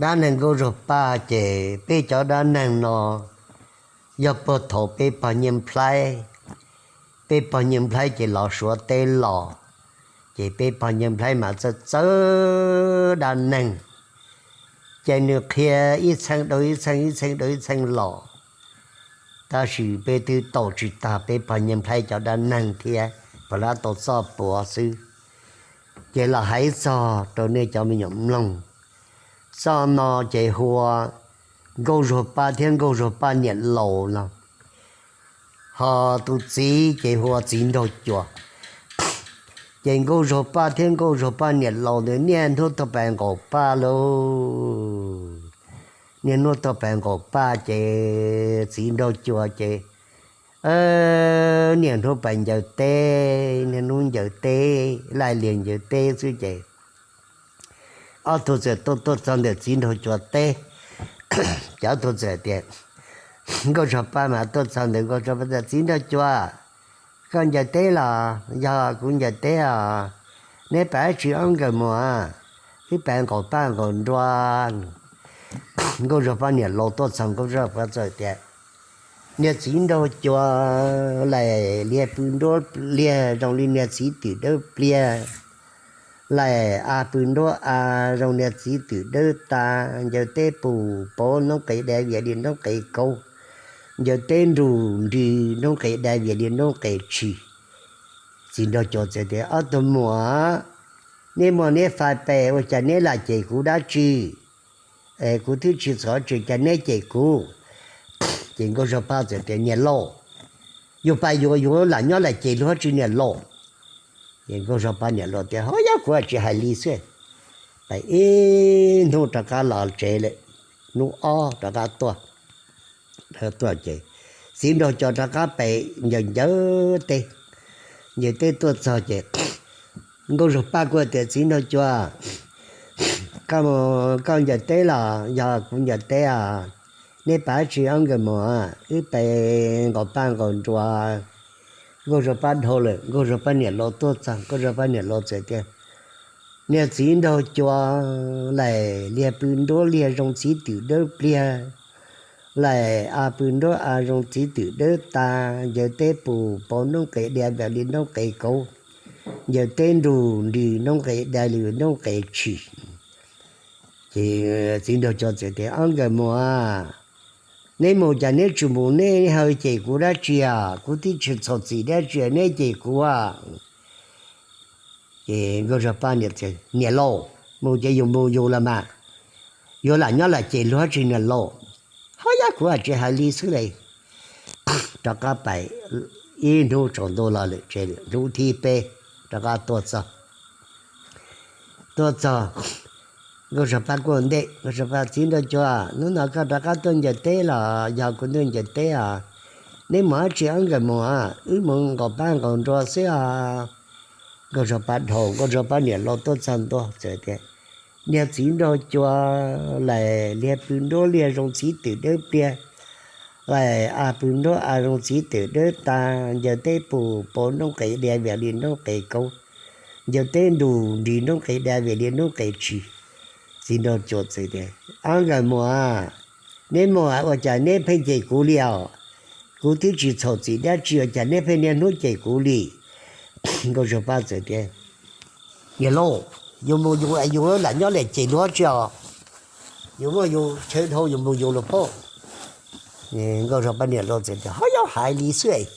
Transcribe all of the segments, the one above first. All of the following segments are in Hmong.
Dab neeg Nkauj Zog Paj ces peb cov dab neeg no yog puag thaum peb pog Nyiaj Nplhaib, peb pog Nyiaj Nplhaib ces los Suav teb los, ces peb pog Nyiaj Nplhaib mas txawj txawj dab neeg, ces nws qhia ib txheej dhau ib txheej, ib txheej dhau ib txheej los. Tab sis peb twb tau tsis tag peb pog Nyiaj Nplhaib cov dab neeg thiab, pog lab tau txoj puav xwb. Ces los hais txog rau nej cov me nyuam mloog, txoj no ces hu ua Nkauj Zog Paj thiab Nkauj Zog Paj niam laus no, ho tus txiv ces hu ua Txiv Nraug Cua. Ces Nkauj Zog Paj thiab Nkauj Zog Paj niam laus ntawd niaj hnub tuaj pais nqaum paj lauj. Niaj hnub tuaj pais nqaum paj ces Txiv Nraug Cua ces niaj hnub pais ncaws teb, niaj hnub ncaws teb, laij liag ncaws teb xwb ces ob tug txawm tuaj tuaj txog ntawm Txiv Nraug Cua teb. Ces ob tug txawm tias, Nkauj Zog Paj mas tuaj txog ntawm Nkauj Zog Paj tias, Txiv Nraug Cua, koj ncaws teb los? Yog, kuv ncaws teb os. Neb pais dab tsi ob nkawm muam? Wb pais nqaum paj nqaum nruas. Nkauj Zog Paj niam laus tuaj txog, Nkauj Zog Paj txawm tias, Niag Txiv Nraug Cua, laij liag pw nruab liag zoo li niag txiv twm dawb pliag, laij av pw nruab av zoo niag txiv twm dawb tas, ncaws teb pus pauv noob qes dai vias li noob qes kauv, ncaws teb nrus nris noob qes dai vias li noob qes tshis. Txiv Nraug Cua txawm tias, Ob tug muam, neb muaj neb fais pes ua cas neb lam cem kuv dab tsi? Kuv twb tsis txhob tseem cas neb cem kuv. Ces Nkauj Zog Paj txawm tias, Niam laus, yus pais yus lam nyob lam cem luag tsi niam laus? Ces Nkauj Zog Paj niam laus tias, Ho yog kuv tsis hais li xwb. Pais ib hnub rov qab los tsev lawm, hnub ob rov qab tuaj. Tuaj ces Txiv Nraug Cua rov qab pais ncaws ncaws teb, ncaws teb tuaj txog ces Nkauj Zog Paj kuj tias, Txiv Nraug Cua, koj ncaws teb los? Yog, kuv ncaws teb os. Neb pais dab tsi ob nkawm muam? Wb pais nqaum paj nqaum nruas. Nkauj Zog Paj dhau lawm, Nkauj Zog Paj niam laus tuaj txog, Nkauj Zog Paj niam laus txawm tias, Niag Txiv Nraug Cua, laij liag pw nruab liag zoo txiv twm dawb pliag, laij av pw nruab av zoo txiv twm dawb tas, ncaws teb pus pauv noob qes dai vias li noob qes kauv, ncaws teb nrus nris noob qes dai li noob qes tshis. Ces Txiv Nraug Cua txawm tias, Ob nkawm muam, neb mus cas neb tsis mus neb ho cem kuv dab tsi? Kuv twb tsis txhaum txim dab tsi neb cem kuv. Ces Nkauj Zog Paj niam laus, mus ces yus mus yus los mas, yuav lam nyob lam cem luag tsi niam laus? Ho yog kuv tsis hais li xwb li. Rov qab pais ib hnub tsaus ntuj los lawm tsev, hnub thib peb rov qab tuaj txog. Tuaj txog, Nkauj Zog Paj kuj ntej, Nkauj Zog Paj, Txiv Nraug Cua, hnub no koj rov qab tuaj ncaws teb los? Yog, kuv tuaj ncaws teb os. Neb mus dab tsi ob nkawm muam? Wb mus nqaum paj nqaum nruas xwb os. Nkauj Zog Paj dhau, Nkauj Zog Paj niam laus tuaj txog ntua txawm tias, Niag Txiv Nraug Cua, laij liag pw nruab liag zoo txiv twm dawb pliag, laij av pw nruab av zoo txiv twm dawb tas, ncaws teb pus pauv noob qes dai vias li noob qes kauv, ncaws teb nrus nris noob qes dai vias li noob qes tshis. Txiv Nraug Cua txawm tias, Ob nkawm muam, neb mus ua cas neb pheej cem kuv li os? Kuv twb tsis txhaum txim dab tsi ua cas neb pheej niaj hnub cem kuv li? Nkauj Zog Paj txawm tias, Niam laus, yus mus yus, yus lam nyob lam cem luag tsi os? Yus muaj yus chaw dhau yus mus yus los pab. Nkauj Zog Paj niam laus txawm tias, Ho yog hais li xwb.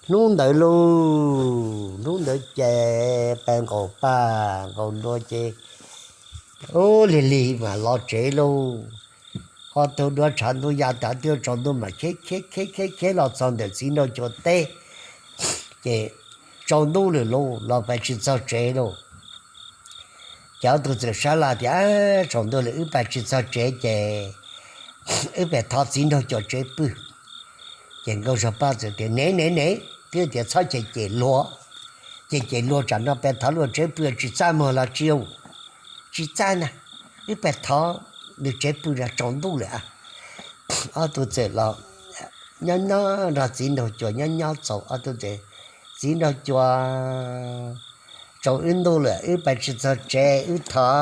Hnub ntawd lauj, hnub ntawd ces pais nqaum paj nqaus nruas ces lig lig mas los tsev lauj. Ho taug duav tshav ntuj ya tas twb tsaus ntuj mas khiav khiav khiav khiav khiav los txog ntawm Txiv Nraug Cua teb. Ces tsaus ntuj lawm lauj, los pais tsis txog tsev lauj. Ces ob tug txawm sab laj tias, Tsaus ntuj lawm wb pais tsis txog tsev ces wb pem thov Txiv Nraug Cua tsev pw. Ces Nkauj Zog Paj txawm tias, Nev nev nev, twb tias txhob cem cem luag, cem cem luag tsam no pes thov luag tsev pw tsis txaj muag los tsis? Tsis txaj na, wb pes thov nws tsev pw, tsaus ntuj lawm. Ob tug txawm los nyob nyob nrog Txiv Nraug Cua nyob nyob txaus ob tug tias, Txiv Nraug Cua, tsaus wb ntuj lawm wb pais tsis txog tsev, wb thov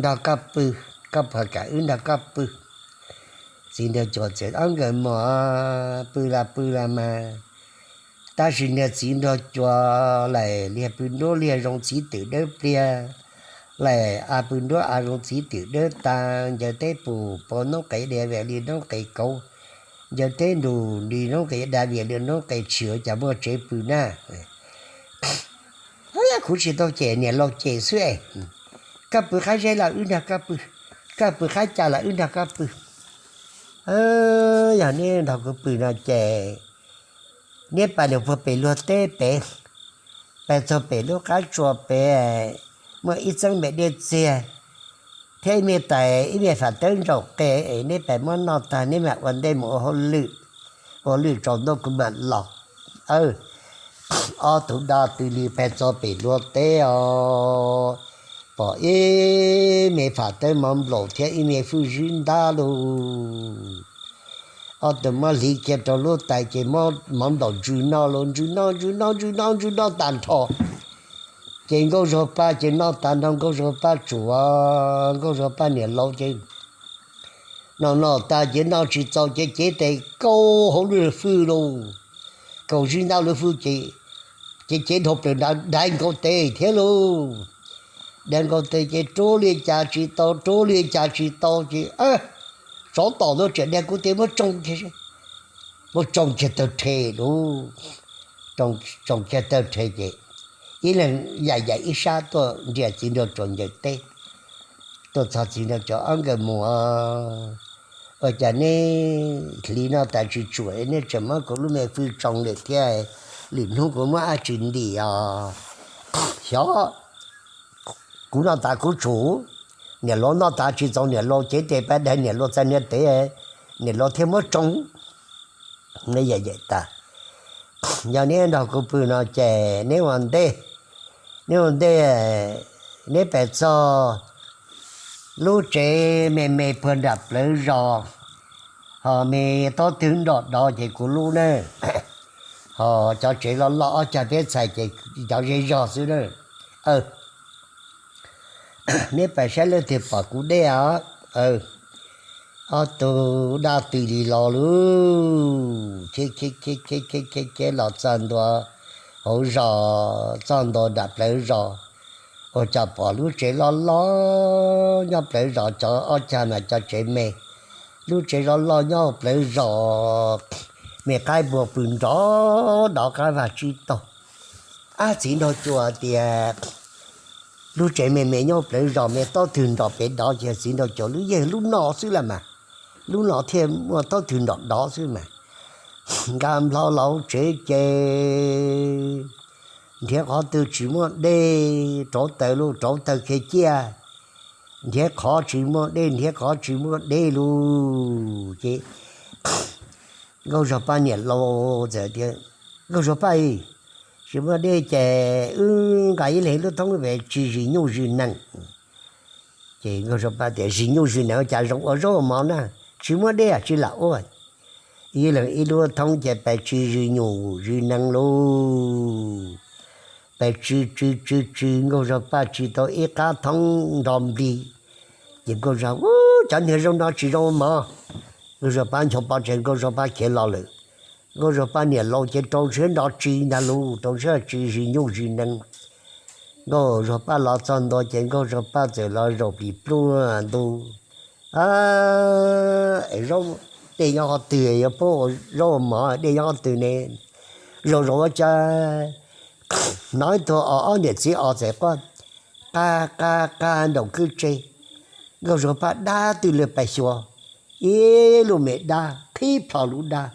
nrog koj pw. koj puas kam wb nrog koj pw? Txiv nraug cuas txawm ob nkawd mos, pw los pw los mas. Tab sis niag txiv nraug cuas laim liag pw nruab liag zoo txiv twm dawb pliag, laim av pw nruab av zoo txiv twm dawb tas, ncaws teb pum pos noob qes dias viam li noob qes kauv, ncaws teb nrus li noob qes da viam li noob qes tshis, cas muaj tsev pw na. Kuv tsis tau cem, niam laus cem xwb es. Koj pw qab zeb los wb nrog koj pw, koj pw qab ca los wb nrog koj pw. Yog neb nrog kuv pw no ces neb pais nws puag pem luag teb pem, pais txog pem lub qab tsua pem, muaj ib txeeb me dej txiag thiab ib me tais ib me fam tawb ntsaum qe es neb pais muab noj tag neb mam ua ntej mus ua hauj lwm, ua lwm tsaus ntuj kuv mam los. Ob tug da tw li pais txog pem luag teb os, pom ib me fam tawb mov nplaum thiab ib me fwj zib ntab lug. Ob tug muab hliv kiag rau lub tais ces mov nplaum ntsws noj lug, ntsws noj ntsws noj ntsws noj ntsws noj tag nrho. Ces Nkauj Zuag Paj ces noj tag nrho Nkauj Zuag Paj tsuam, Nkauj Zuag Paj niam laus ces noj noj tas ces noj tsis txaus ces cev tes kaus hauv lub fwj lauj, kaus zib ntab lub fwj ces, ces cev dhau plaws nrad dai nkaus tes thiab lauj. Dai nkaus tes ces rub li cas tsis tau, rub li cas tsis tau ces tsov tom ntawd tseem dag kuv tias muab tsoo kiag, muab tsoo kiag tawg rhe lauj. Tsoo kiag tawg rhe ces ib leeg yaim yaim ib sab tuaj nriam txiv nraug cuas ncaws teb. Tuaj txog txiv nraug cuas ob nkawd muam, ua cas neb hliv noj tas tsis tsuam neb tseem muab kuv lub me fwj tsoo lawm thiab, lwm hnub kuv muab dab tsi ntim os? Xyov, kuv noj tas kuv tsum, niam laus noj tas tsis txaus niam laus cev tes pab dai niam laus txais niag tes, niam laus thiaj muab tsoo. Neb yaim yaim tas, yog neb nrog kuv pw no ces neb ua ntej, neb ua ntej, neb pais txog lub tsev me me puag nram plawv zos, ho me tob twg nrom dov ces kuv lub na, ho cov tsev loj loj ob cag peb txhais ces cov zej zog xwb na. Neb pais saib leej twg pom kuv dej os. Ob tug daj twg li los lug, khiav khiav khiav khiav los txog ntua hauv zos, txog ntua nram plawv zos, ua cas pom lub tsev loj loj nyob plawv zos, cov ob cag mas cov tsev me, lub tsev loj loj nyob plawv zos, me qaib npua pw nrov dov qab vaj tsib taug. Ab, txiv nraug cuas tias lub tsev me me nyob plawv zos me tob twg nrom pem dov ces txiv nraug cuas lub yawg lub no xwb las mas, lub no thiaj muaj tob twg nrom dov xwb mas. Nqa nplho los tsev ces nrhiav qhov twg tsis muaj dej, rauv taws lug rauv taws khiav ciaj, nrhiav qhov tsis muaj dej, nrhiav qhov tsis muaj dej lug ces Nkauj Zuag Paj niam laus txawm tias, Nkauj Zuag Paj, tsis muaj dej ces wb nqa ib leeg lub thoob pem tsis zis nyuj zis nees. Ces Nkauj Zuag Paj tias, Zis nyuj zis nees ua cas zoo ua zaub ua mov na, tsis muaj dej tsis lam ua. Ib leeg ib lub thoob ces pais tsis zis nyuj zis nees lauj. Pais tsis tsis tsis tsis Nkauj Zuag Paj tsis tau ib qab thoob nro nplig. Ces Nkauj Zuag, Ub, cov niag zoo no tsis zoo ua mov. Nkauj Zuag Paj ncho pov tseg, Nkauj Zuag Paj khiav los lawm. Nkauj Zuag Paj niam laus ces rau siab nrov tsis ntag lauj, rau siab tsis zis nyuj zis nees. Nkauj Zuag Paj los txog ntua ces Nkauj Zuag Paj txawm los zaum plis pluag ntua, Dej nyob qhov twg, yuav pub zaub ua mov, dej nyob qhov twg ne? Zaum zaum ua cas hnov ib tug os, ob niam txiv os txawm quaj qa qa qa nraum kwj tse. Nkauj Zuag Paj dab twg li pais xyuas, ib lub me dab qhib plho lub dab.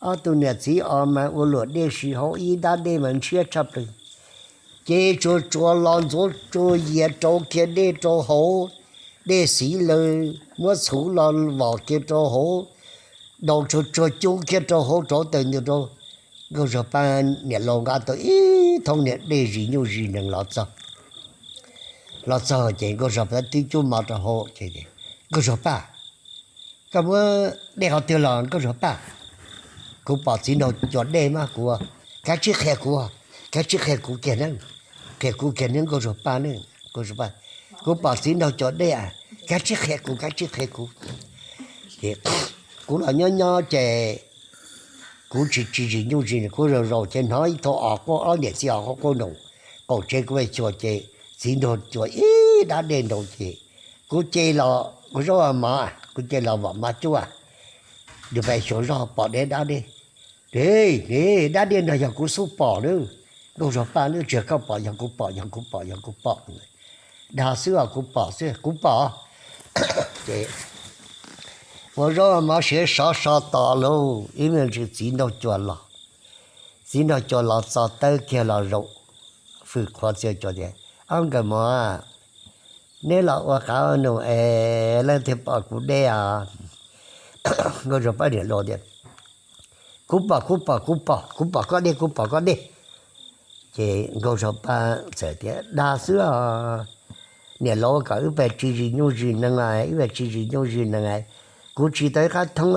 Ob tug niam txiv os mas ua luam dej siv hauv ib dab dej mas ntshiab tshaj plaws. Ces tsuag tsuag los ntxuav tsuag yias rau kiag dej rau hauv, dej xiv lawm muab txhuv los vom kiag rau hauv, daus tsuag tsuag cub kiag rau hauv rauv taws ntws rau. Nkauj Zuag Paj niam laus nqa tau ib thoob niag dej zis nyuj zis nees los txog. Los txog ces Nkauj Zuag Paj twb cub mov rau hauv ces, Nkauj Zuag Paj, koj muab dej qhov twg los Nkauj Zuag Paj? Kuv pom txiv nraug cuas dej mas kuv, kav tsij qhia kuv, kav tsij qhia kuv kiag ne, qhia kuv kiag ne Nkauj Zuag Paj ne. Kuv pom txiv nraug cuas dej, Kav tsij qhia kuv, kav tsij qhia kuv. Ces kuv los nyob nyob ces kuv tsis tsis zis nyuj zis, kuv zaum zaum ces hnov ib tug os quaj, ob niam txiv os quaj quaj nraum qaum tsev kuv pes xyuas ces txiv nraug cua ib dab dej nraud ces kuv ce los kuv zaub mov, kuv ce los vom mov cuab, nws pes xyuas zog pom deb dab dej. Deb dab dej no yog kuv xub pom nawb, Nkauj Zog Paj, nws tsis yog koj pom, yog kuv pom, yog kuv pom, yog kuv pom. Dag xwb os, kuv pom xwb, kuv pom. Ces ua zaub mov siav sov so tos lauj, ib me ntsis txiv nraug cua los. Txiv nraug cua los txog tawb kiag los zaum fwm qhuav txia cua tias, Ob nkawm mos, neb los ua qav ua num es leej twg pom kuv dej os? Nkauj Zog Paj niam laus tias, Kuv pom, kuv pom, kuv pom, kuv pom koj dej, kuv pom koj dej. Ces Nkauj Zog Paj txawm tias, Dag xwb os, niam laus, kom wb pes tsis zis nyuj zis nees, wb pes tsis zis nyuj zis nees. Kuv tsis tau ib qab thoob,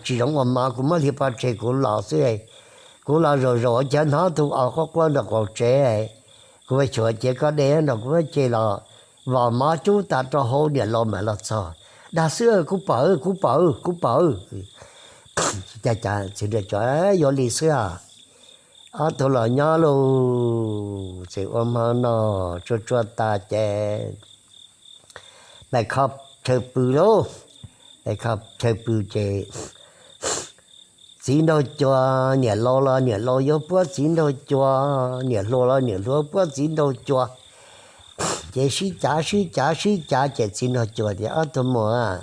tsis zoo ua mov, kuv muab hliv pov tseg kuv los xwb. Kuv los zaum zaum ua cas hnov tus os quaj quaj nraum qaum tsev. Kuv pes xyuas ces koj dej nraud, kuv muab ce los vom mov cub tas rau hauv, niam laus mam los txog. Dag xwb, kuv pom, kuv pom, kuv pom. Cas cas txiv nraug cua, Yuav li xwb os. Ob tug los nyob lauj, txawm ua hmo noj tsuag tsuag tas ces pais kho chaw pw lauj. Pais kho chaw pw ces txiv nraug cua, niam laus los niam laus yuav puab txiv nraug cua, niam hluas los niam hluas puab txiv nraug cua. Ces sib cav sib cav sib cav ces txiv nraug cua tias, Ob tug muam,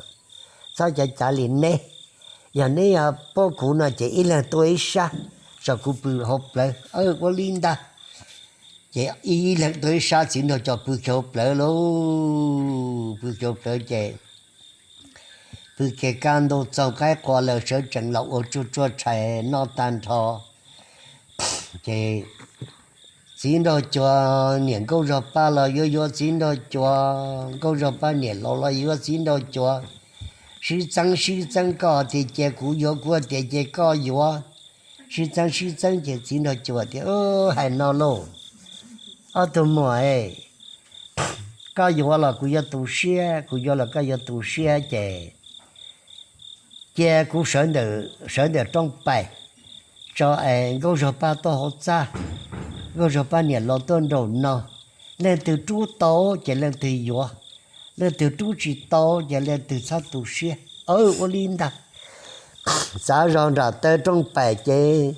txhob cav cav li neb. Yog neb yog puab kuv no ces ib leeg tuaj ib sab, tso kuv pw hauv plawv. Ua li ntag. Ces ib leeg tuaj ib sab, txiv nraug cua pw kiag hauv plawv lauj. Pw kiag hauv plawv ces pw kiag kaj ntug txaus qaib qua lawm sawv tsees los ua tsuag tsuag tshais noj tag nrho. Ces txiv nraug cua, niam Nkauj Zog Paj los yuav yuav txiv nraug cua, Nkauj Zog Paj niam laus los yuav txiv nraug cua. Sib txeeb sib txeeb, koj tias cia kuv yuav, kuv tias cia koj yuav. Sib txeeb sib txeeb ces txiv nraug cua tias, Hais no lauj, ob tug muam, koj yuav los kuv yuav tu siab, kuv yuav los koj yuav tu siab ces cia kuv sawv ntawm rooj pais tso es Nkauj Zog Paj tuaj hauv txaj, Nkauj Zog Paj niam laus tuaj nraum no, leej twg rub tau ces leej twg yuav, leej twg rub tsis tau ces leej twg txhob tu siab. Ua li ntag. Txav zog nram taw rooj pais ces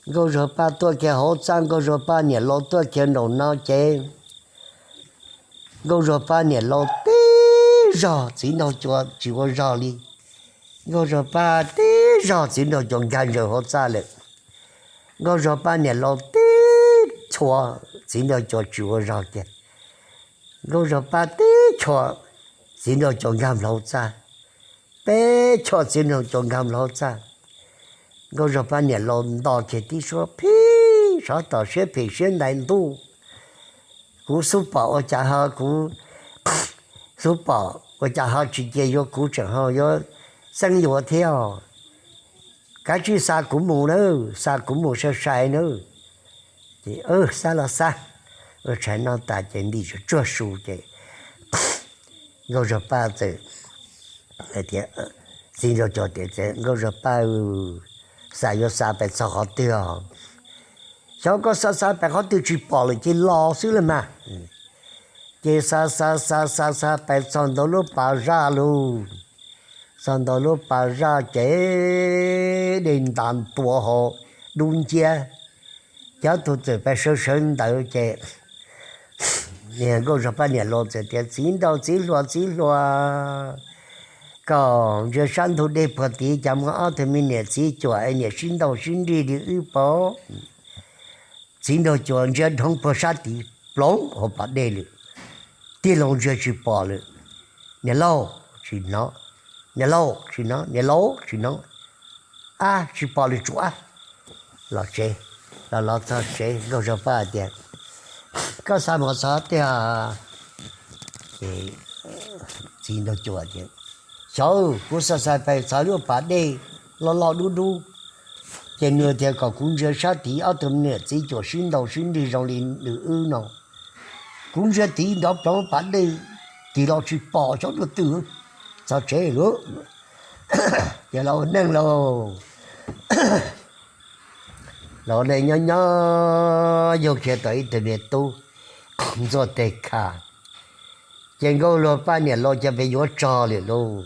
Nkauj Zog Paj tuaj kiag hauv txaj, Nkauj Zog Paj niam laus tuaj kiag nraum no ces Nkauj Zog Paj niam laus tib zog, txiv nraug cua tsis ua zog li. Nkauj Zog Paj tib zog, txiv nraug cua nkag ntsaws hauv txaj lawm. Nkauj Zog Paj niam laus tib chua, txiv nraug cua tsis ua zog kiag. Nkauj Zog Paj tib chua, txiv nraug cua nkag nplo hauv txaj. Peb chua, txiv nraug cua nkag nplo hauv txaj. Nkauj Zog Paj niam laus nto kiag tib suab phim, sov tom siab phim siab ntais ntuj. Kuv xub pom ua cas ho, kuv xub pom ua cas ho tsis cia yuav, kuv tseem ho yuav txeeb yuav thiab. Kav tsij xa kuv mus nawb, xa kuv mus sai sai nawb. Ces xa los xa. Ua tshais noj tas ces ntim tsuag su ces Nkauj Zog Paj txawm tias, txiv nraug cua tias, Nkauj Zog Paj, xa yuav xa pais txog qhov twg os? Xyov koj xa xa pais qhov twg tsis pom lawm ces los xwb lauj mas. Ces xa xa xa xa xa pais txog ntawm lub pas zaj lauj. Txog ntawm lub pas zaj ces dej ntas ntua hauv dub nciab. Ces ob tug txawm pais sawv sawv ntawd ces Nkauj Zog Paj niam laus txawm tias, Txiv nraug, txiv hluas, txiv hluas, koj ntsia sab ntug dej puag tid cas muaj ob tug me niam txiv cuam es niam sib ntaus sib nrig li wb pob? Txiv nraug cua ntsia dhoov puag sab tid, ploov hauv pas dej lawm, tig loo ntsia tsis pom lawm. Niam laus, tsis hnov. Niam laus, tsis hnov. Niam laus, tsis hnov. Ab, tsis pom lawm, tsum ab. Los tsev, los los txog tsev Nkauj Zog Paj tias, Koj xa mus txog twg? Ces txiv nraug cua tias, Xyov, kuv xa xa pais txog lub pas dej loj loj dub dub, ces nws tias kom kuv ntsia sab tid ob tug me niam txiv cuam sib ntaus sib nrig zoo li nws wb no. Kuv ntsia tid nrov ploov pas dej, tig los tsis pom saum ntuj twg, txog tsev lawm. Ces los ua neej lauj, los ua neej nyob nyob yug kiag tau ib tug me tub ntxuaj teg kha. Ces Nkauj Luag poj niam laus ces pes yuav tsog lawm lauj,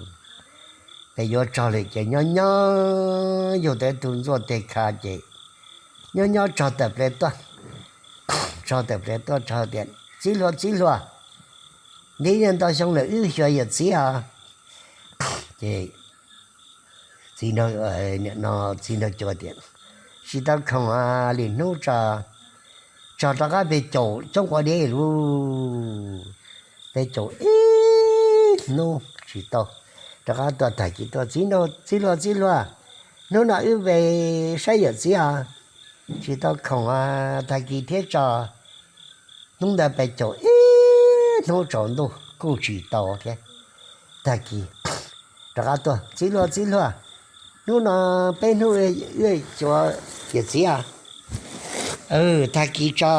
pes yuav tsog lawm ces nyob nyob yug tau ib tug ntxuaj teg kha ces nyob nyob tsog tawm plawv tuaj, tsog tawm plawv tuaj tsog tias, Txiv hluas, txiv hluas, nti niaj ntau xyoo lawm wb xyuas yawm txiv os. Ces txiv nraug, niam no txiv nraug cua tias, Tsis tau khoom, lwm hnub tso, tso rov qab pes caum coob quav deb lub, pes caum ib hnub tsis tau, rov qab tuaj tag kis tuaj, Txiv nraug, txiv hluas, txiv hluas, hnub no wb pes saib yawm txiv os. Tsis tau khoom, tag kis thiab tso. Hnub ntawd pes caum ib hnub tsaus ntuj kuj tsis tau thiab. Tag kis rov qab tuaj, Txiv hluas, txiv hluas, hnub no peb hnub wb xyuas yawm txiv os. Tag kis tso.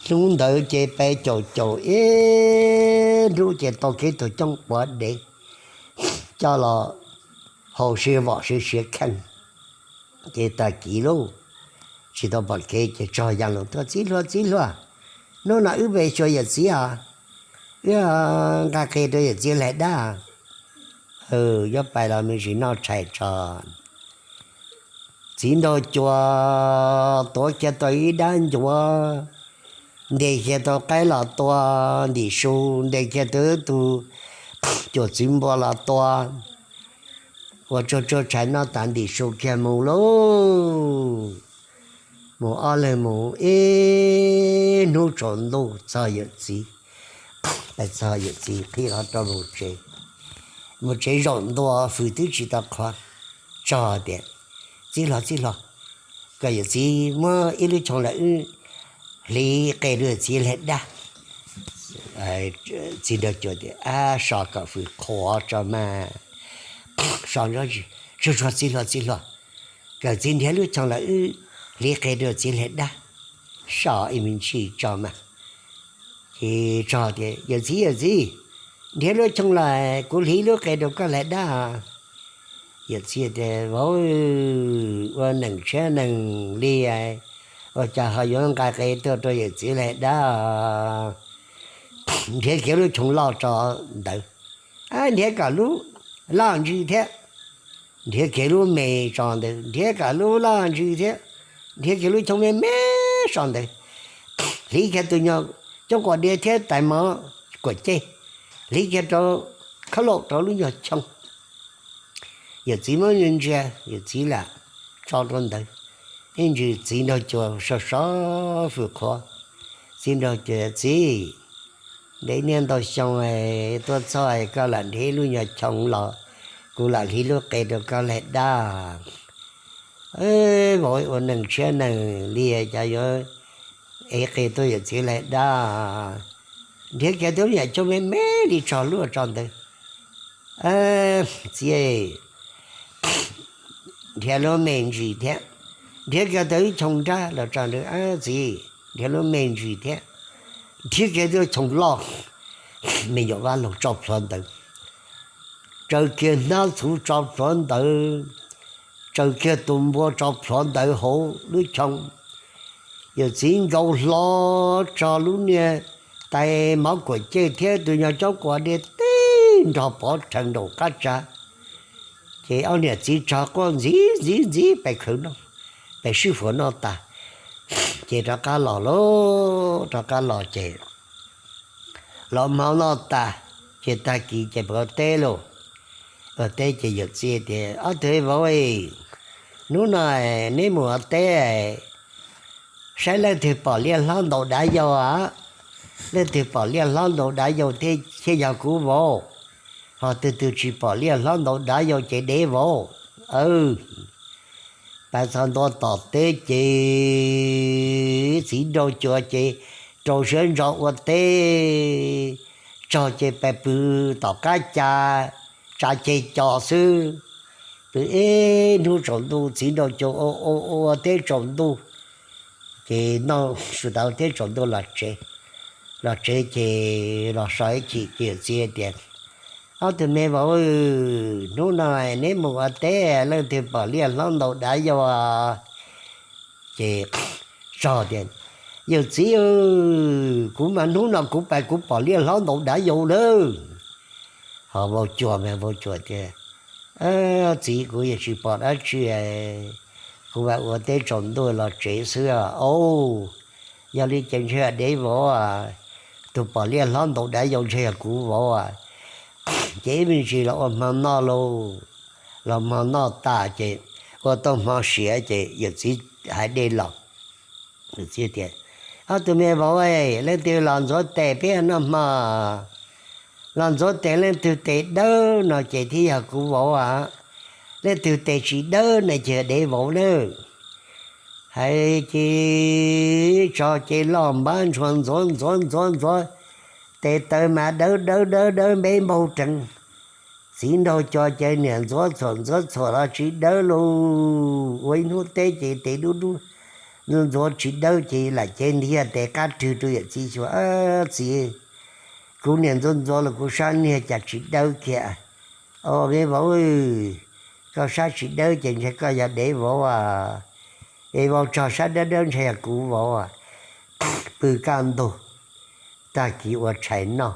Hnub ntawd ces pes caum caum ib hnub ces tau kiag tus coob quav deb coj los haus sib vom sib siav kheej. Ces tag kis lauj, tsis tau pom kev ces tso yas los tuaj, Txiv hluas, txiv hluas, hnub no wb pes xyuas yawm txiv os, wb nqa qe rau yawm txiv hlais dab. Yuav pais los me ntsis noj tshais tso. Txiv nraug cua tuav kiag tau ib dab ncuav, ntes kiag tau qaib los tua ntim su, ntes kiag tau ib tug cuam txwv npua los tua, ua tsuag tsuag tshais noj tas ntim su kiag mus lauj. Mus ob leeg mus ib hnub tsaus ntuj txog yawm txiv, pais txog yawm txiv qhib qhov rooj mus tsev. Mus tsev zaum ntua hws twb tsis tau qhuav, tso tias, Txiv hluas, txiv hluas, kom yawm txiv muab ib lub choo los wb hliv qe rau yawm txiv hlais dab. Txiv nraug cua tias, Ab, so kom hws qhuav tso mas. So, Tsuag tsuag, txiv hluas, txiv hluas, kom txiv nrhiav lub choo los wb hliv qe rau txiv hlais dab. So ib me ntsis tso mas. Ces tso tias, Yawm txiv, yawm txiv, nrhiav lub choo los kuv hliv lub qe rau koj hlais dab. Yawm txiv tias, Vauv, ua neeg tshiab neeg li, ua cas ho yuav nqa qe tuaj rau yawm txiv hlais dab? Nrhiav kiag lub choo loj tso ntawd, nrhiav kom lub loj ntsis thiab, nrhiav kiag lub me tso ntawd, nrhiav kom lub loj ntsis thiab, nrhiav kiag lub choo me me tso ntawd, hliv kiag tus nyuag coob quav deb thiab tais mov kuam ceg, hliv kiag rau khaub laum rau lub nyuag choo. Yawm txiv muab ntsia, yawm txiv lam tso rau ntawd. Ib ntsis txiv nraug cua sov sov hws qhuav. Txiv nraug cua, Txiv, ntev niaj ntau xyoo tuaj txog koj lam nrhiav lub nyuag choo los kuv lam hliv lub qe rau koj hlais dab. Vauv, ua neeg tshiab neeg li cas yuav ev qe tuaj yawm txiv hlais dab? Nrhiav kiag tau lub nyuag choo me me li tso luaj tso ntawd. Txiv, nrhiav lub me ntsis thiab, nrhiav kiag tau ib choo nrab los tso ntawd. Txiv, nrhiav lub me ntsis thiab, nrhiav kiag tau choo loj, me nyuam vaj loog tso plhuav ntawd, tsaws kiag hnab txhuv tso plhuav ntawd, tsaws kiag tus npua tso plhuav ntawd hauv lub choo. Yawm txiv nkaus hlo tso lub niag tais mov kuam ceg thiab tus nyuag coob quav deb tib nrog pov rhees nraum qab tsa. Ces ob niam txiv tso quaj ntxiv ntxiv ntxiv pes khawv noj, pes sib fuam noj tas. Ces rov qab los lauj, rov qab los ces los hmo noj tas, ces tag kis ces pem ua teb lauj. Ua teb ces yawm txiv tias, Ob tug vauv, hnub no neb mus ua teb, saib leej twg pom liaj hlob ntaus dav yau a, leej twg pom liaj hlob ntaus dav yau thiaj yog kuv vauv, ho tus twg tsis pom liaj hlob ntaus dav yau ces dev vauv. Pais txog ntua tom teb ces txiv nraug cua ces rau siab ntso ua teb, tsog ces pais pw tom qab ca, tsav ceg co xwb. Pw ib hnub tsaus ntuj, txiv nraug cua ua ua teb tsaus ntuj, ces noj su tau teb tsaus ntuj los tsev. los tsev ces los so ib chim ces yawm txiv tias, Ob tug me vauv, hnub no neb mus ua teb leej twg pom liaj hlob ntaus dav yau? Ces Tsog tias, Yawm txiv, kuv mas hnub no kuv pais kuv pom liaj hlob ntaus dav yau lawm. Ho vauv Cua mas vauv Cua tias, Txiv, kuv yeej tsis pom dab tsi, kuv mam ua teb tsaus ntuj los tsev xwb os. Yog li ces ntshe dev vauv, tus pom liaj hlob ntaus dav yau ntshe yog kuv vauv. Ces ib me ntsis los ua hmo noj lauj, los hmo noj tas ces ua tau hmo siav ces yawm txiv hais dej los. Yawm txiv tias, Ob tug me vauv, leej twg los ntxuav tes peb noj hmo? Los ntxuav tes leej twg tes dawb no ces thiaj yog kuv vauv, leej twg tes tsis dawb no ces dev vauv nawb. Hais ces Tsog ces los npab ntshua ntxuav ntxuav ntxuav ntxuav, tes taw mas dawb dawb dawb dawb npeb npaug reev. Txiv nraug Cua ces niam ntxuav txhuam ntxuav txhuam los tsis dawb lauj. Ua ib hnub teb ces tes dub dub, ntxuav tsis dawb ces lam cev ntiag tes qab rwg rau yawm txiv xyuas, Txiv, kuv niam ntxuav ntxuav los kuv sab niag cas tsis dawb kiag? Os, me vauv, koj sab tsis dawb ces ntshe koj yog dev vauv. Dev vauv, Tsog sab dawb dawb ntshe yog kuv vauv. Pw kaj ntug, tag kis ua tshais noj,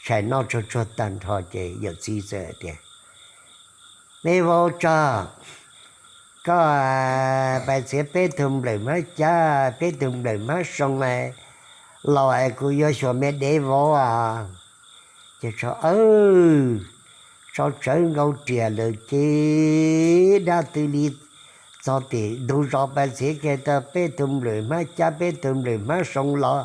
tshais noj tsuag tsuag tag nrho ces yawm txiv txawm tias, Me vauv Tsog, koj pais txiav peb tug nplawm hmab cab peb tug nplawm hmab soo los es kuv yuav xyuas me dev vauv. Ces Tsog, Tsog tsawv nkaus riam lawm ces dab tw li txog tim ntug zos pais txiav kiag tau peb tug nplawm hmab cab peb tug nplawm hmab soo los,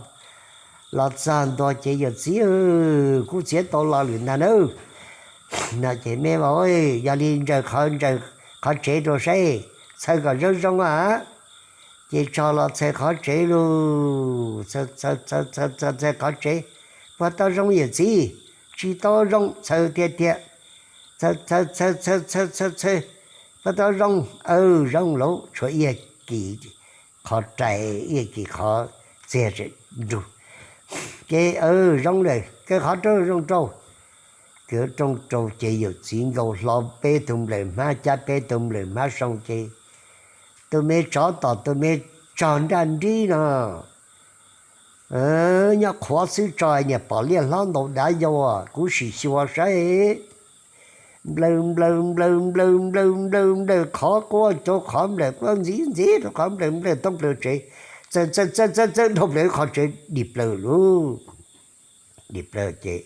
los txog ntua ces yawm txiv, kuv txiav tau los lawm ntag nawb. No ces me vauv, yog li ntsaws qhov tsev rau saib, txhaws kom zoo zoo a. Ces Tsog los txhaws qhov tsev lauj, txhaws qhov tsev, puas tau zoo yawm txiv? Tsis tau zoo, txhaws tiag tiag. Txhaws txhaws txhaws txhaws txhaws txhaws, puas tau zoo? Aw, zoo lauj, tshuav ib kis qhov rai, ib kis qhov txiag nrug. Ces aw, zoo lawm, kaw qhov rooj zoo rau. Kaw rooj rau ces yawm txiv nkaus hlo peb tug nplawm hmab cab peb tug nplawm hmab soo ces tus me tsov tom tus me Tsog nraj nrib no nyob qhuav xwb tso, niam pom liaj hlob ntaus dav yau, kuv sim xyuas saib. Nplawm nplawm nplawm nplawm nplawm nplawm nplawm qhov quaj rau qhov nplawm, quaj ntxiv ntxiv rau qhov nplawm, nplawm toob plaws tsev, txawm txawm txawm txawm txawm dhau plaws qhov tsev dim plaws lauj. Dim plaws ces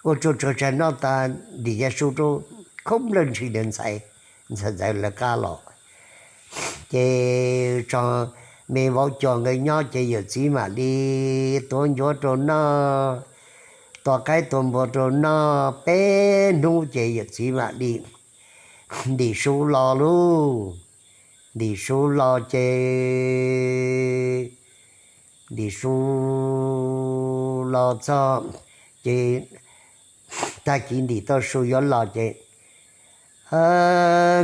ua tsuag tsuag tshais noj tas ntim yav su rau, khoob nplawg ntshis ntawd ntxhais, ntxhais ntxawm lawv qab los. Ces Tsog me vauv Cua nkawd nyob ces yawm txiv mam li tuav ncuav rau noj, tua qaib tua npua rau noj peb hnub ces yawm txiv mam li ntim su los lauj. Ntim su los ces ntim su los txog ces tag kis ntim tau su yuav los ces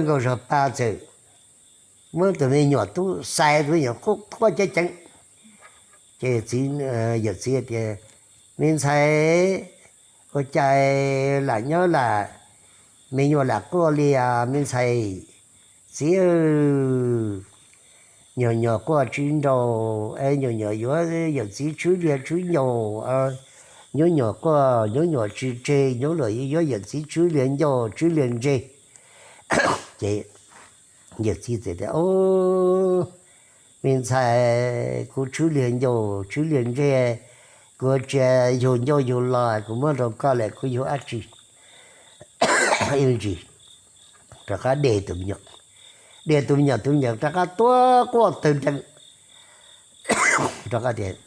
nkauj zog pa txawm muab tus me nyuam tub xais, tus me nyuam quaj quaj ceev ceev. Ces yawm txiv tias, Me ntxhais, ua cas lam nyob lam me nyuam lam quaj li os me ntxhais? Txiv, nyuam nyuam quaj tsis nraus es nyuam nyuam yuav yawm txiv tshwb liag tshwb ncaus. Nyuam nyuam quaj, nyuam nyuam tsis tseg, nyuam nyuam yuav yawm txiv tshwb liag ncaus tshwb liag ntseg. Ces yawm txiv txawm tias, Me ntxhais, kuv tshwb liag ncaus tshwb liag ntseg, kuv tsis yug ncauj yug lo, kuv muab rau koj lawm, kuv yug dab tsi? Ib ntsis rov qab de tus me nyuam, de tus me nyuam, tus me nyuam rov qab tuaj quaj tawg nrees rov qab tias,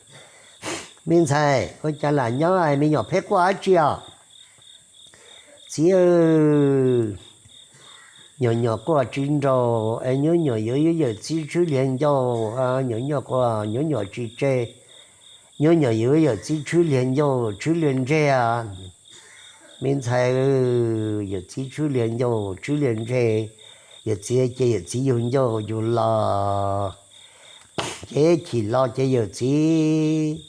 Me ntxhais, ua cas lam nyob me nyuam pheej quaj dab tsi os? Txiv, nyuam nyuam quaj tsis nraus es nyuam nyuam yuav yawm txiv tshwb liag ncaus, nyuam nyuam quaj, nyuam nyuam tsis tseg, nyuam nyuam yuav yawm txiv tshwb liag ncaus tshwb liag ntseg. Me ntxhais, yawm txiv tshwb liag ncaus tshwb liag ntseg, yawm txiv ces yawm txiv yug ncauj yug lo, ces chim lo ces yawm txiv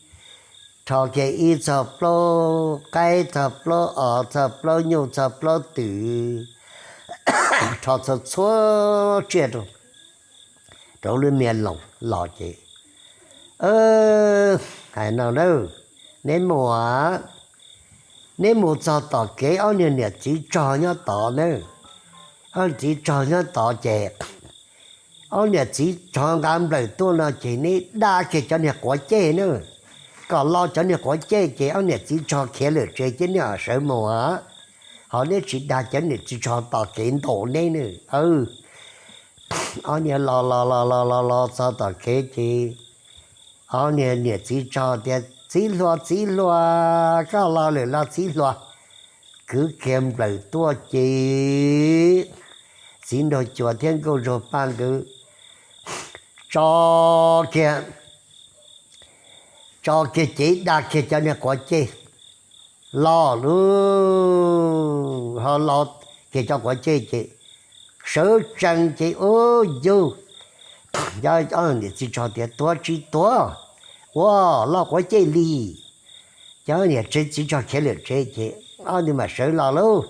rho kiag ib txog plaub qaib, txog plaub os, txog plaub nyuj, txog plaub twm, rho txhua txhua tsiaj rau, rau lub me loos los ces, hais no na, neb mus, neb mus txog tom kev ob niag niam txiv tsog nyob tod na, ob niag txiv tsog nyob tod ces ob niag txiv tsog nqa nplawm tuaj no ces neb da kiag cov niag quav ceg na, kom los cov niag quav ceg ces ob niag txiv tsog khiav lawm tsev ces neb ho sawv mus, ho neb tsis da cov niag txiv tsog tom kev ntaus neb na. Ob niag los los los los los los txog tom kev ces ob niag niam txiv tsog tias, Txiv hluas, txiv hluas, koj los lawm los txiv hluas? Kwv kiag nplawm tuaj ces Txiv Nraug Cua thiab Nkauj Zuag Paj nkawd tso kiag, tso kiag cev da kiag cov niag quav ceg los lauj, ho los kiag cov quav ceg ces sawv tsees ces ub yug, cov ob niam txiv tsog tias, Tuag tsis tuag, ua los quav ceg li. Cov niam tsev txiv tsog khiav lawm tsev ces ob niag mam sawv los lauj.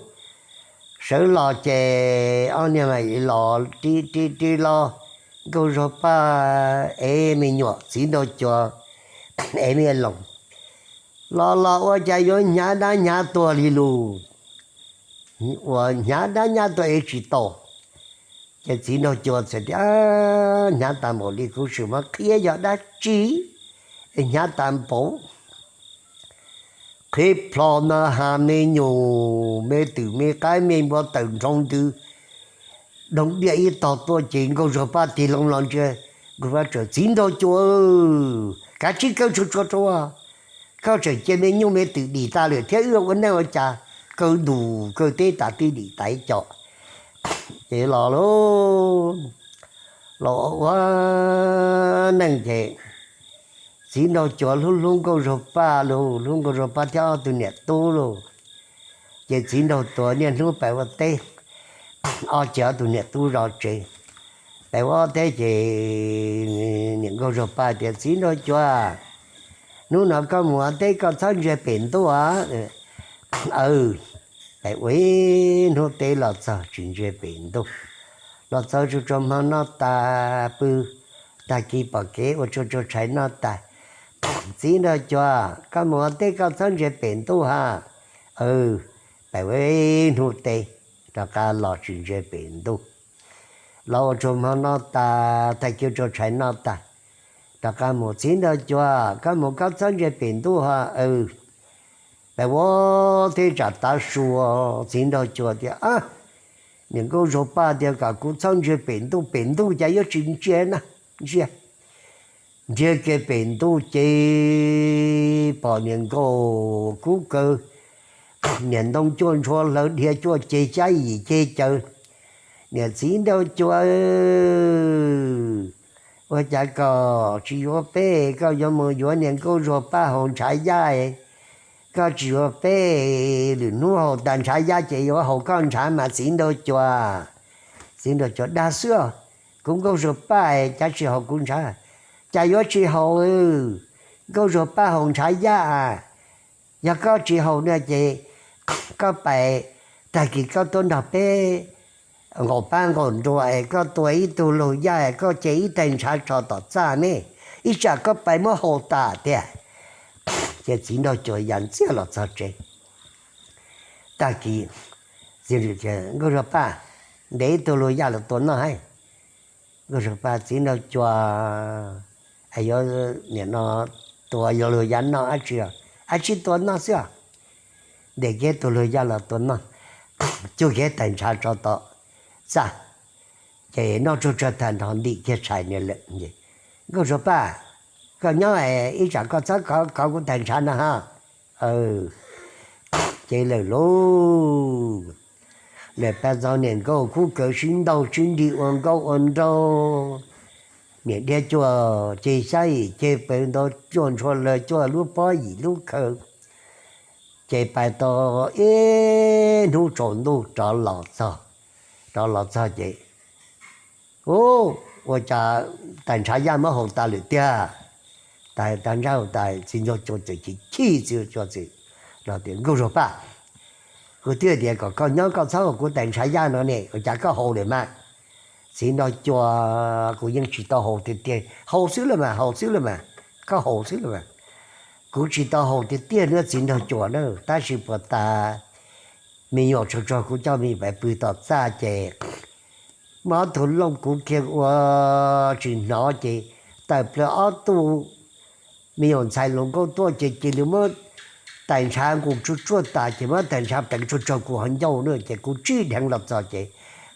Sawv los ces ob niag mam los ri ri ri los, Nkauj Zuag Paj ev me nyuam, Txiv Nraug Cua ev me loos, los los ua cas yuav hnyav dab hnyav tuag li lus, uas hnyav dab hnyav tuag ev tsis tau. Ces Txiv Nraug Cua txawm tias, Hnyav tas npaum li, kuv sim muab qhia yog dab tsi hnyav tas npaum. Qhib plho na has me nyuam me twm me qaib me npua tawm nroo ntws doog diaj ib tog tuaj ces Nkauj Zuag Paj tig loo los ntsia, Nkauj Zuag Paj, Txiv Nraug Cua, kav tsij kaw tsuag tsuag rau, koj tseem cia me nyuj me twm dim tas lawm thiab wb ua neej ua cas kaw ntus kaw teb tas twb dim tas ib co. Ces los lauj, los ua neej ces Txiv Nraug Cua hlub hlub Nkauj Zuag Paj lauj, hlub Nkauj Zuag Paj thiab ob tug niam tub lauj. Ces Txiv Nraug Cua niaj hnub pem ua teb, ob ces ob tug niam tub zov tsev. Pem ua teb ces niam Nkauj Zuag Paj tias, Txiv Nraug Cua, hnub no koj mus ua teb koj txhob ntsia pem ntuj. Aw, pem ua ib hnub teb los txog tsis ntsia pem ntuj. Los txog tsuag tsuag hmo noj tas pw, tag kis pom kev ua tsuag tsuag tshais noj tas, Txiv Nraug Cua, koj mus ua teb koj txhob ntsia pem ntuj ha. Aw, pem ua ib hnub teb, rov qab los tsis ntsia pem ntuj. Los ua tsuag hmo noj tas, tag kis tsuag tshais noj tas, rov qab mus, Txiv Nraug Cua, koj mus koj txhob ntsia pem ntuj ha. Aw, pem ua teb tsam tav su, Txiv Nraug Cua tias, Niam Nkauj Zuag Paj tias kom kuv txhob ntsia pem ntuj, pem ntuj cas yuav tsis ntsia na, ntsia. Ntsia kiag pem ntuj ces pom niam nkauj kub kaw, niam ntoo cuaj ntshua hlaws dhia cuaj ceg xyab yim ceg caws. Niam Txiv Nraug Cua, ua cas koj tsis yuav peb, koj yuav mus yuav niam Nkauj Zuag Paj haus ntshav yaj, koj tsis yuav peb, lwm hnub haus tas ntshav yaj ces yuav haus koj ntshav mas Txiv Nraug Cua. Txiv Nraug Cua, Dag xwb, kuv Nkauj Zuag Paj cas tsis haus kuv ntshav? Cas yuav tsis haus? Nkauj Zuag Paj haus ntshav yaj. Yog koj tsis haus no ces koj pais, tag kis koj tuaj nrog peb nqaus pab nqaus nruas es koj tua ib tug lug yaj es koj ce ib taig ntshav tso tom txaj ne, ib tsam koj pais muab haus tas tiag. Ces Txiv Nraug Cua ya ntxiag los txog tsev. Tag kis Nkauj Zuag Paj, ntes ib tug lug yaj los tua noj hab. Nkauj Zuag Paj, Txiv Nraug Cua, yuav, nim no tua yog lug yaj noj dab tsi? Dab tsi tua noj xwb os. Ntes kiag tug lug yaj los tua noj, cug kiag taig ntshav tso tom txaj, ces noj tsuag tsuag tag nrho ntim kiag tshais ni lawm. Nkauj Zuag Paj, koj nyob ib tsam koj txhob kov kuv taig ntshav no ha. Ces lawm lauj, lawm pab txog niam nkauj kub kaw sib ntaug sib nrig ua nkauj ua nraug. Niam dhia cuaj ceg xyab yim ceg pes ntau, cuaj ntshua lawg cuaj lub pob yim lub khaws. Ces pais tau ib hnub tsaus ntuj rov los txog, rov los txog ces, u, ua cas taig ntshav yaj muab haus tas lawm tiag. Tais tag nrho tas, txiv nraug cua txawm chim chim, txiv nraug cua txawm los tias, Nkauj Zog Paj, kuv twb tias kom koj nyob koj txhob ua kuv tais ntshav yaj no ne, ua cas koj haus lawm mas? Txiv nraug cua, kuv yeej tsis tau haus tiag tiag. Haus xwb los mas, haus xwb los mas, koj haus xwb los mas. Kuv tsis tau haus tiag tiag nawb txiv nraug cua na, tab sis puas tas me nyuam tsaug tsaug kuv coj me nyuam pw tom txaj ces muaj ob tug looj kuv kiag ua tsis hnov ces tawm plaws ob tug me nyuam ntxhais hluas nkauj tuaj ces cia li muab tais ntshav nqus tsuag tsuag tas ces muab tais ntshav pleev tsuag tsuag kuv hauv ncauj na ces kuv tsib dheev los txog ces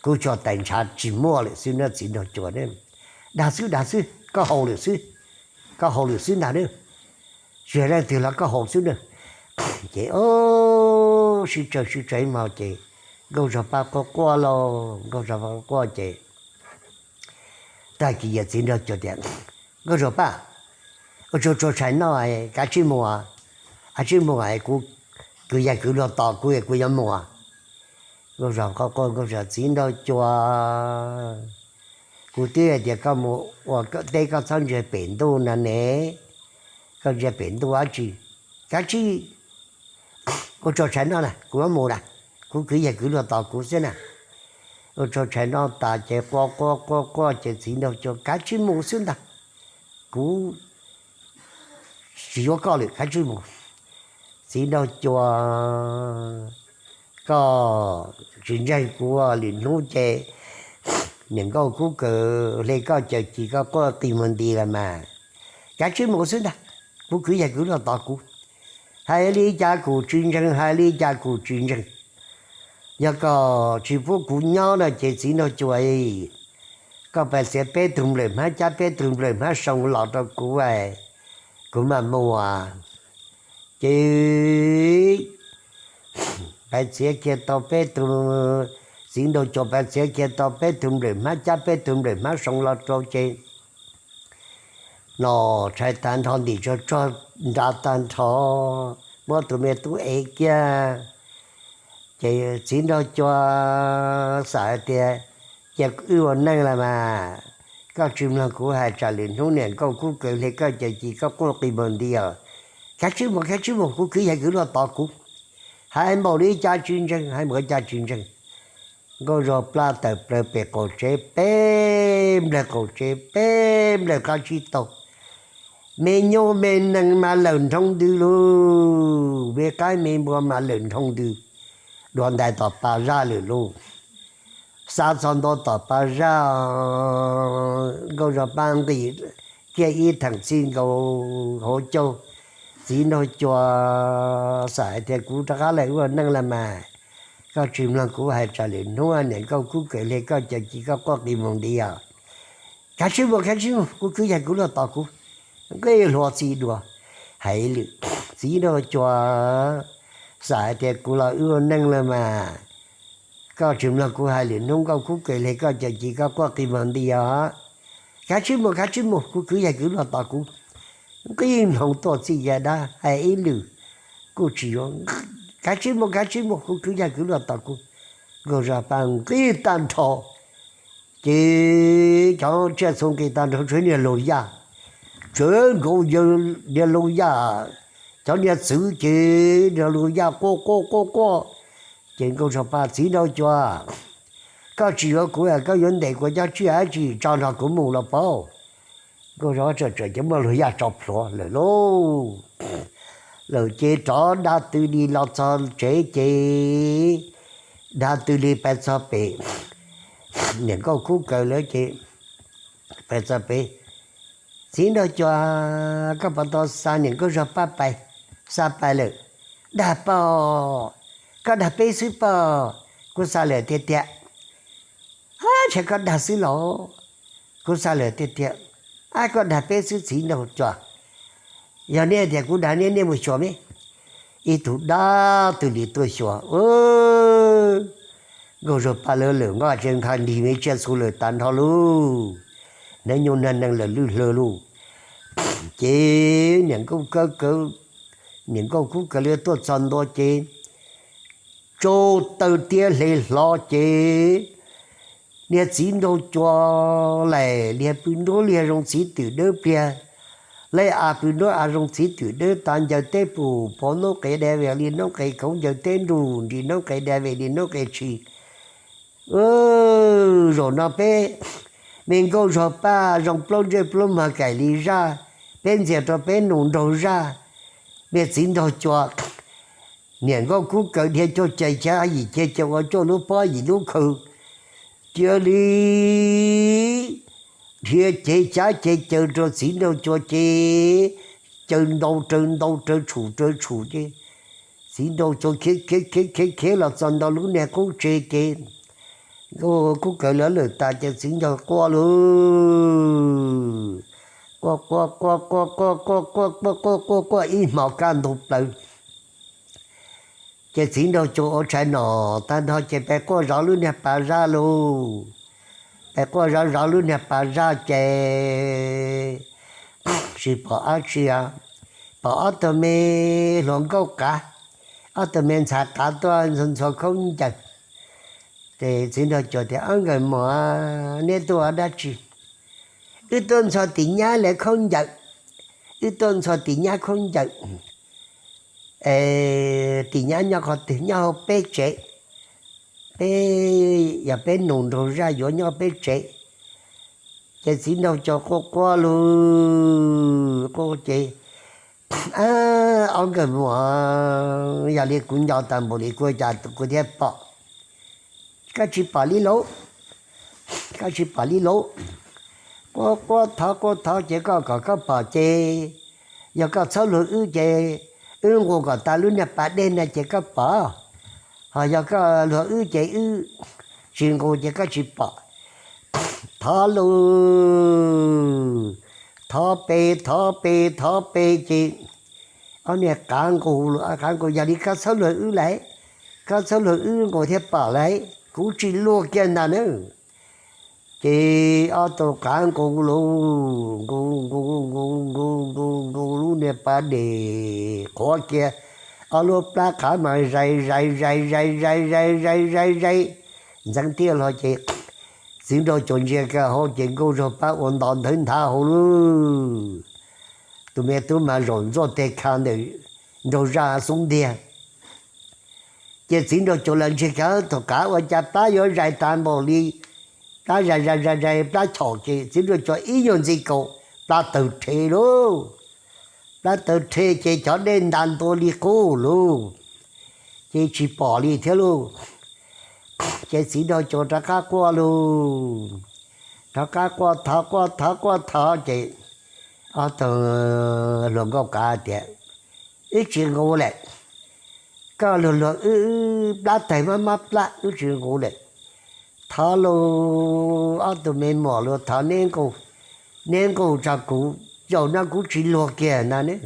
kuv cov tais ntshav tsis muaj lawm xwb na txiv nraug cua na. Dag xwb dag xwb, koj haus lawm xwb, koj haus lawm xwb ntag na. Tsis yog leej twg los koj haus xwb na. Ces sib tsawg sib tsawg ib hmos ces Nkauj Zog Paj quaj quaj lauj, Nkauj Zog Paj quaj ces tag kis yawg txiv nraug cua tias, Nkauj Zog Paj, ua tsaug tsuas tshais noj, kav tsij mus, kav tsij mus, kuv kwv yawg kwv luag tos kuv, kuv yuav mus. Nkauj Zog quaj quaj, Nkauj Zog, txiv nraug cua, kuv twb hais tias koj mus ua teb koj txhob ntsia pem ntuj no ne, koj ntsia pem ntuj dab tsi? Kav tsij ua tsaug tshais noj na, kuv yuav mus na, kuv kwv yawg kwv luag tos kuv xwb na. Ua tsaug tshais noj tas ces quaj quaj quaj quaj ces txiv nraug cua, Kav tsij mus xwb ntag, kuv tsis yuav koj lawm, kav tsij mus. Txiv nraug cua, koj tsis ntseeg kuv, lwm hnub ces niam nkauj kub kaws hle koj caws ci koj quaj qi muag nti los mas. Kav tsij mus xwb ntag, kuv kwv yawg kwv luag tos kuv. Hais li cas kuv tsis ntseeg, hais li cas kuv tsis ntseeg. Yog koj tsis pub kuv nyob no ces txiv nraug cua, koj pab txiav peb tug nplawm hmab cab peb tug nplawm hmab soo los rau kuv, kuv mam mus. Ces pab txiav kiag tau peb tug, txiv nraug cua pab txiav kiag tau peb tug nplawm hmab cab peb tug nplawm hmab soo los rau ces los tshais tag nrho ntim tsog tsog nra tag nrho, muab tus me tub ev kiag. Ces txiv nraug cua xam hais tias, Cia wb ua neej los mas, koj tsis mloog kuv hais tsam lwm hnub niam nkauj kub kaws hle koj caws ci koj quaj qi muag nti os. Kav tsij mus, kav tsij mus, kuv kwv yawg kwv luag tos kuv. Hais npaum li cas tsis ntseeg, hais npaum li cas tsis ntseeg. Nkauj Zog Paj tawm plaws pem qaum tsev, peb nplawg qaum tsev, peb nplawg qab tsib taug. Me nyuj me nees mas lawm nroo ntws lauj, me qaib me npua mas lawm nroo ntws, dua ntais tom pas zaj lawm lauj. Xa txog ntua tom pas zaj, Nkauj Zog Paj nqis kiag ib theem txij nkaus hauv caug, txiv nraug cua xam hais tias, Kuv rov qab los ua neej los mas, koj tsis mloog kuv hais tsam lwm hnub niam nkauj kub kaws hle koj caws ci koj quaj qi muag nti os. Kav tsij mus, kav tsij mus, kuv kwv yawg kwv luag tos kuv. Nqis hlua txij dua, hais lwm, txiv nraug cua xam hais tias, Kuv los wb ua neej los mas, koj tsis mloog kuv hais lwm hnub nkauj kub kaws hle koj caws ci koj quaj qi muag nti os. Kav tsij mus, kav tsij mus, kuv kwv yawg kwv luag tos kuv. Nqis hnoos tuaj txij ya dab, hais ib lwm kuj tsis yuav. Kav tsij mus, kav tsij mus, kuv kwv yawg kwv luag tos kuv. Nkauj Zog Paj nqis tag nrho, ces cov tsiaj txhu nqis tag nrho, tshuav niag laug yaj, tshuav nkaus niag laug yaj, cov niag txwv ces niag laug yaj quaj quaj quaj quaj. Ces Nkauj Zog Paj, Txiv nraug cua, koj tsis yuav kuv, koj yuav ntes kuv cov tsiaj dab tsi, tso nrog kuv mus los paub. Nkauj Zog Paj txawm ces muab laug yaj tso plhuav lawm lauj. Lawm ces rov da tw li los txog tsev ces da tw li pais txog pem niam nkauj kub kaws lawm ces pais txog pem, Txiv nraug cua, koj puas tau xa niam nkauj Zog Paj pais? Xa pais lawm. Dag pob, koj dag peb xwb pob? Kuv xa lawm tiag tiag. Ab, ntshe koj dag xwb los? Kuv xa lawm tiag tiag. Ab, koj dag peb xwb txiv nraug cua. Yog nej tias kuv dag nej, nej mus xyuas me. Ib tug dab twg li tuaj xyuas, nkauj Zog Paj lawv lawm nqaj tsev nqa nrig me tsiaj txhu lawm tag nrho lauj, hnab nyuj hnab nees lawm lwj hlawv lauj. Ces niam nkauj kub kaws, niam nkauj kub kaws lawv tuaj txog ntua ces tsau taw tiab hle hlo ces niag txiv nraug cua laim liag pw nruab liag zoo txiv twm dawb pliag, Lej a pw noob a zoo txiv twm dawb tas ncaws teb pum, pov noob qes da vem li noob qes kauv ncaws teb nruj, nris noob qes da vem li noob qes tshis. Zaum no peb me nkauj zog paj zoo plaub ntsej plaub mog kaim li zaj, peb ntxias rau peb nus nraug zaj, me txiv nraug cua, niam nkauj kub kaws dhia cuag cai cav yim ceg caw ua cuaj lub pob yim lub khw, cia li dhia cev cav cev caw rau txiv nraug cua ces caw ntau raws ntau raws tshum raws tshum ces txiv nraug cua khiav khiav khiav khiav khiav los txog ntawm lub niag qub tsev ces nkauj kub kaws lawv lawm tas ces txiv nraug quaj lauj, quaj quaj quaj quaj quaj quaj quaj quaj quaj quaj quaj ib hmo kaj ntug plaws. Ces txiv nraug cua ua tshais nom tag nrho ces pes quaj zov lub niag pas zaj lauj. Pes quaj zov zov lub niag pas zaj ces tsis pom dab tsi, pom ob tug me hluas nkauj qav, ob tug me ntxhais qav tuaj ntxhua ntxhua khaub ncaws. Ces txiv nraug cua tias, Ob nkawm muam, neb tuaj ua dab tsi? Wb tuaj ntxhua tim nyab lawv khaub ncaws, wb tuaj ntxhua tim nyab khaub ncaws. Tim nyab nyob qhov twg? Nyob hauv peb tsev, peb, yog peb nus nraug zaj yuav nyob peb tsev. Ces txiv nraug cua quaj quaj lauj, quaj ces, Ob nkawm muam, yog li kuv nco tas npaum li kuv cas kuv thiaj pom, koj tsis pom li lauj, koj tsis pom li lauj. Quaj quaj thov quaj thov ces koj kom koj pom ces, yog koj txhob luag wb ces wb nqus kom tas lub niag pas dej na ces koj pom, ho yog koj luag wb ces wb tsis nqus ces koj tsis pom. Thov lauj, thov pe thov pe thov pe ces ob niag qav nqus, qav nqus, Yog li koj txhob luag wb lauj, koj txhob luag wb nqus thiaj pom lauj, kuv tsis luag kiag ntag na. Ces ob tug qav nqus lauj, nqus nqus nqus nqus nqus nqus lub niag pas dej qhuav kiag, ob lub plab qav mas zais zais zais zais zais zais zais zais zais ntxeev tiaj los ces txiv nraug cua ntsia kiag hauv ces nkauj zog paj ua nto ntawv nthav hauv lauj. Tus me tub mas zaum ntxuaj teg kha ntawm nraug zaj xub ntiag. Ces txiv nraug cua los ntsia kiag thaum qav ua cas plab yuav zais tas npaum li, plab zais zais zais zais plab chom ces txiv nraug cua ib nyuag ntxi kaus plab tawg rhe lauj. Plab tawg rhe ces cov dej ntas ntua li qub lauj, ces tsis pom li thiab lauj. Ces txiv nraug cua rov qab quaj lauj, rov qab quaj thov quaj thov quaj thov ces ob tug hluas nkauj qav tias, Wb tsis nqus lawm, koj luag luag wb, plab tawg mab mab plab, wb tsis nqus lawm. Thov lauj, ob tug me muam lauj, thov neb nqus, neb nqus tso kuv, zaum no kuv tsis luag kiag no ne.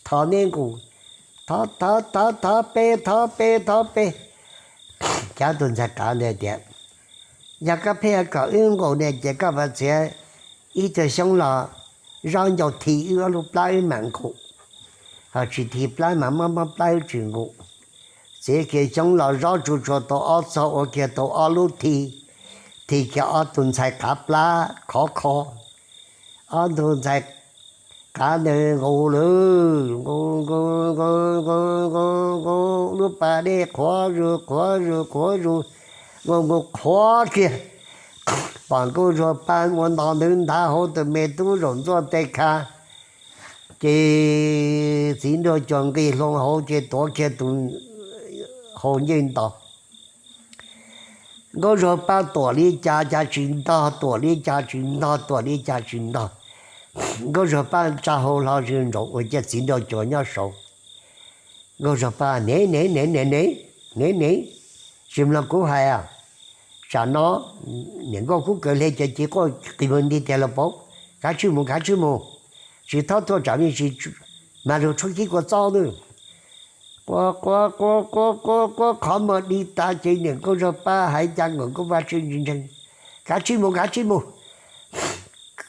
Thov neb nqus, thov thov thov thov pe thov pe thov pe. Ces ob tug ntxhais qav ntawd tias, Yog koj pheej kom wb nqus ne ces koj vaj txiav ib tug xyoob los zaub ncau thi wb ob lub plab wb mam nqus, ho tsis thi plab mas mob mob plab wb tsis nqus. Txiav kiag xyoob los zaub tsuag tsuag tau ob txog ua kiag tau ob lub thi, thi kiag ob tug ntxhais qav plab khov kho. Ob tug ntxhais qav ntawd nqus lauj, nqus nqus nqus nqus nqus nqus lub pas dej qhuav zus qhuav zus qhuav zus, nqus nqus qhuav kiag, pom nkauj zog paj ua nto ntawv nthav hauv tus me tub zaum ntxuaj teg kha. Ces txiv nraug cua nqis hlo hauv ces tuav kiag tus hau ncej nto. Nkauj zog paj tuam li cas cas tsis ntog, tuam li cas tsis ntog, tuam li cas tsis ntog. Nkauj zog paj tsa hau hlo zis ntsoov ua cas txiv nraug cua nyob saud. Nkauj zog paj, Nev nev nev nev nev nev nev, tsis mloog kuv hais a? Tsam no niam nkauj kub kaws hle ces ci quaj qis mus nti tiag los pauv. Kav tsij mus, kav tsij mus, tsis txhob tuaj tsam me ntsis mas lug tshuab kib kua txob nawb. Quaj quaj quaj quaj quaj quaj qhov muag dig tas ces niam nkauj zog paj hais cas nkauj vaj tse ntseeg, Kav tsij mus, kav tsij mus,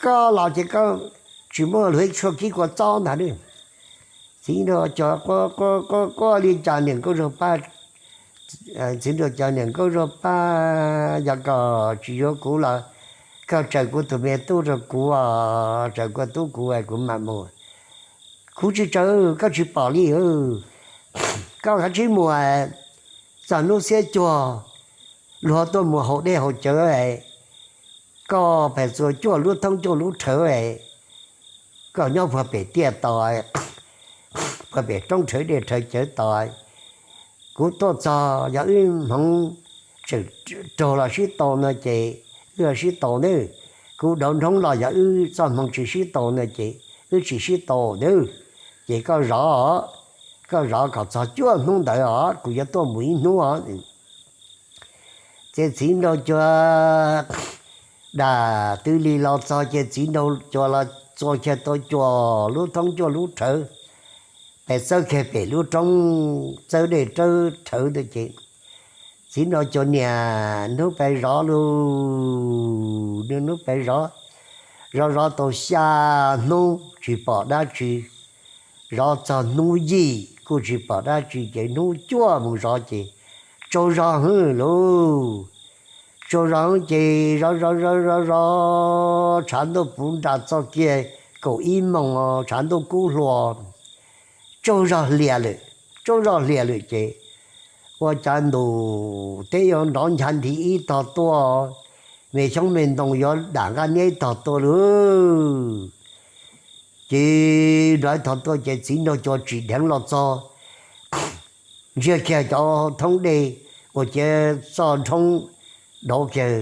koj los ces koj tsis muaj lug tshuab kib kua txob ntag nawb. Txiv nraug cua quaj quaj quaj quaj li cas niam nkauj zog paj, txiv nraug cua, Niam nkauj zog paj, yog koj tsis yuav kuv los koj tsaws kuv tus me tub rau kuv, tsaws kuv tub kuv, kuv mam mus. kuv tsis tsaws, koj tsis pom li. Koj kav tsij mus, txog hnub xiab cuag, luag tuaj mus haus dej haus cawv, koj pheej txuas cuaj lub thoob cuaj lub rhawv, koj nyob puag pem tiaj tos, puag pem roob rhawv dej rhawv cawv tos. Kuv tuaj txog yog wb hmoov tseem raug los sib tau no ces wb los sib tau nawb. Kuv dauv nrhoob los yog wb txoj hmoov tsis sib tau no ces wb tsis sib tau nawb. Ces koj zov, koj zov kom txog cuaj hnub ntawd os, kuv yuav tuaj mus ib hnub os. Ces txiv nraug cuas dam twb li los txog ces txiv nraug cuas los txuas kiag tau cuaj lub thoob cuaj lub rhawv, pes txawb kiag pem lub roob txawb dej tawb rhawv ntawd ces txiv nraug cuas niam hnub pes zov lug, hnub pes zov, zov zov tau xya hnub tsis pom dab tsi, zov txog hnub yim kuj tsis pom dab tsi ces hnub cuaj mus zov ces tsaug zog heev lauj. Tsaug zog heev ces zov zov zov zov zov tshav ntuj puv nra txog kiag kaum ib moos tshav ntuj kub hlo, tsaug zog hlias lawm, tsaug zog hlias lawm ces ua cas ntus teb yuav nrov ncha nthi ib tog tuaj, me xyoob me ntoo yuav dam nqaj niab ib tog tuaj lauj. Ces nrov ib tog tuaj ces txiv nraug cuas tsim dheev los txog, ntsiag kiag cov thoob dej uas ciav txoj nrhoob dauv kiag,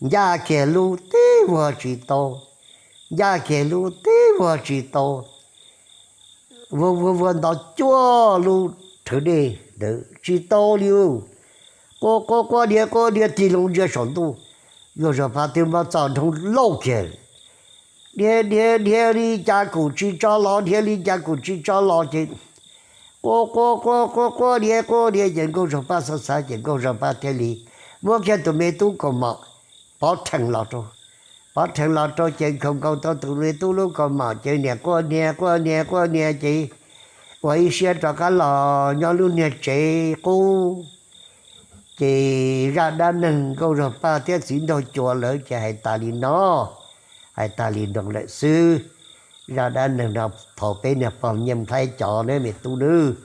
ncaj kiag lub teb vuag tsis tau, ncaj kiag lub teb vuag tsis tau, vuag vuag vuag nto cuaj lub rhawv dej ntawd tsis tau li. Quaj quaj quaj dhia quaj dhia tig loo ntsia saum ntuj, Nkauj Zag Paj twb muab txoj nrhoob lauj kiag, dhia dhia dhia li cas kuj tsis tso los, dhia li cas kuj tsis tso los ces quaj quaj quaj quaj quaj dhia quaj dhia ces Nkauj Zag Paj xav xav ces Nkauj Zag Paj thiaj li muab kiag tus me tub kaus mom pov rhees los rau, pov rhees los rau ces nkaus nkaus tau tus me tub lub kaus mom ces niam quaj niag quaj niag quaj niag ces ua ib siab rov qab los nyob lub niag tsev qub. Ces zaj dab neeg Nkauj Zag Paj thiab txiv nraug cuas lawv ces hais tas li no, hais tas li no lawm xwb. Zaj dab neeg no phau peb niag pog Nyiaj Thaib cov nawb me tub nawb.